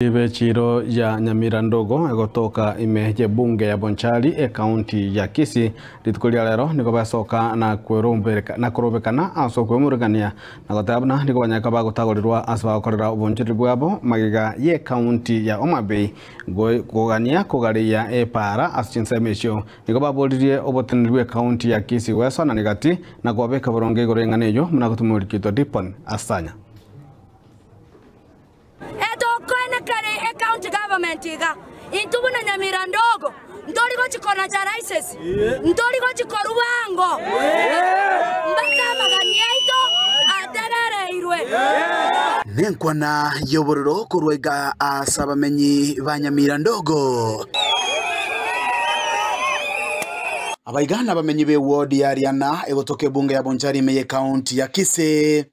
B'echiro ya Nyamira Ndogo egotoka ime y'ebunge ya Bonchari ekaunti ya Kisii rituko ria rero nigo basoka na kwerombereka na korobekana ase okwemurugania na goteba buna nigo banyaka bagotagorerwa ase bagokorera obonchoreri bwabo magega y'ekaunti ya Homa Bay kogania kogareia epara ase chinsemo echio. Nigo baboririe oboteneneri bw'ekaunti ya Kisii gwesonania gati na kobabeka boronge igoro y'eng'ana eyio buna gotuma orikito Dipon Asanya. Etokoenekera ecounty government iga, intwe buna Nyamira Ndogo ntori gochi konacha license, ntori gochi korwa bwango mpaka amagani aito ategereirwe. Nenkwana y'obororo korwa iga ase abamenyi ba Nyamira Ndogo. Abaiga nabamenyi b'eward ya Riana egotoka ebunge ya Bonchari ime y'ecounty ya Kisii.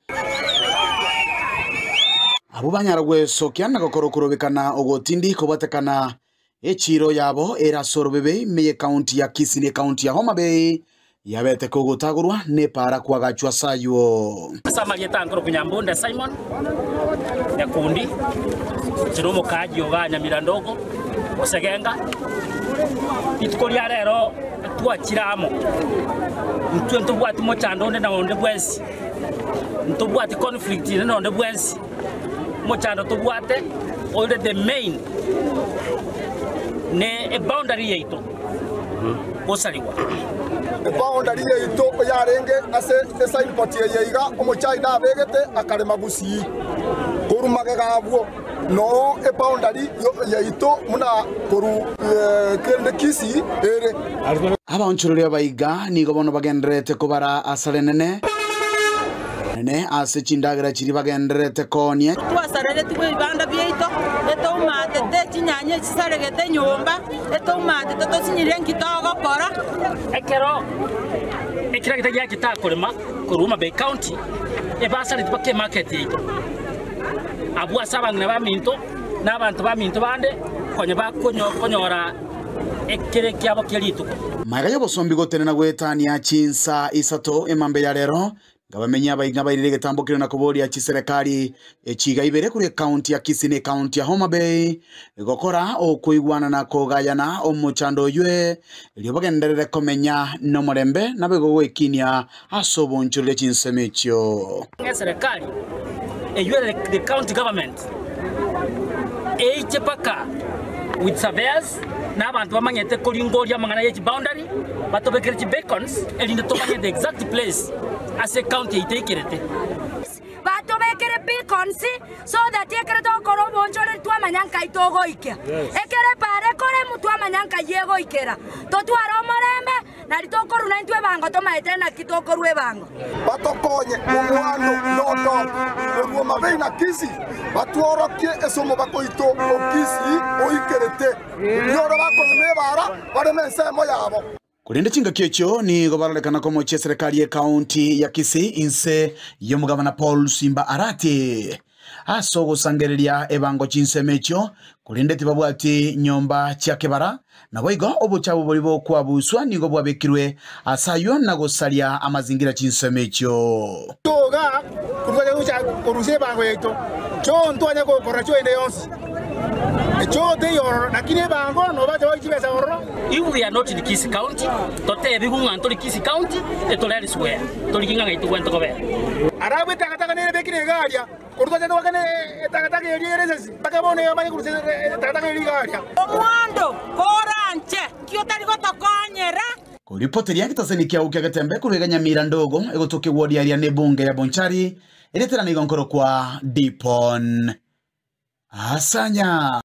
Abwo banyara gwesokia na gokora okorobekana ogotindi kobwatekana echiiro yabo ere ase orobebe ime y'ecounty ya Kisii na ecounty ya Homa Bay yabete kogotagorwa nepaara kwagachwa ase aywo. Ase amarieta ankorokwa Nyambunde Simon Nyakundi, inche nomokaaji oga Nyamira Ndogo, Osegenga. Rituko ria rero twachire amo, intwe ntobwati mochando onde na onde bwensi. Ntobwati conflict ere nonde bwensi, omochando tobwate ore the main ne eboundary yaito gosarigwa. Eboundary yaito yarenge ase esignpost eye iga, omochina abegete akarema gusii. Korwa magega abwo noo eboundary yaito buna korwa kende Kisii ere. Abaonchoreria abaiga nigo bono bagendererete kobara asara enene nene ase chindagera chiria bagendererete koonia. Twasareretigwe ebibanda biaito, etoumatete chinyanya echisaregete nyomba, etoumatete tosinyire nki togokora. Ekero ekeragita giachete korema korwa Homa Bay County, ebasareti mpaka emarket yaito. Abwo ase abang'ina baminto na abanto baminto bande konya bakonyora ekere kiabo kie rituko. Magega y'obosombi gotenena goetania chinsa isato emambia ya rero, ngabamenyia abainga bairire egetambo keria na koboria chiserekari echiga ibere korwa ecounty ya Kisii na ecounty ya Homa Bay gokora okoigwana na kogayana omochando oywe erio bagenderere komenya nomorembe naboigo goekinia ase obonchoreria chinsemo echio. Eserekari eywo ere the county government eiche mpaka with surveyors na abanto bamanyete koringoria amang'ana ye chiboundary batobekere chibeacons erinde tomanye the exact place ase ecounty yaito eikerete. Batobekere beacons so that ekero togokora obonchoreri twamanya nkai togoikia. Ekero epaara ekoremu twamanya nkai egoikera. Totware omorembe nari tokorwa naintwe ebango tomaete naki tokorwa ebango. Batokonye omwando nodok korwa Homa-Bay na Kisii, batworokie ase omobaka oito o Kisii oikerete. Rioro bakorema ebaara, bareme ensemo yabo. Korende chingaki echio nigo barorekana komochia eserekari y'ekaunti ya Kisii inse y'omogabana Paul Simba Arati ase ogosangereria ebango chinsemo echio, korende tibabwati nyomba chia kebara, naboigo obochabu boria bokwabuswa nigo bwabekirwe ase ayio na gosaria amazingira chinsemo echio. Toga korwa gocha korusia ebango yaito, choo ntwanya gokora choo ende yonsi. Choo teiyo ororo, lakini ebango nobache bae chibesa ororo. If we are not in Kisii County, totebigwe ng'a ntori Kisii County, etore elsewhere, torigie ng'a ng'ai togwenerete kobera. Arabu etagataka nere ebekire iga aria, korwa twachete goakana etagataka eria ere esegi, mpaka bono yamanye korusia etagataka eria iga aria. Omwando koranche, nki otari gotokonyera? Koripoteria egetaseni kiao kia Getembe korwa iga Nyamira Ndogo egotoka ewodi aria nebunge ya Bonchari ereterana igo nkorokwa Dipon Asanya.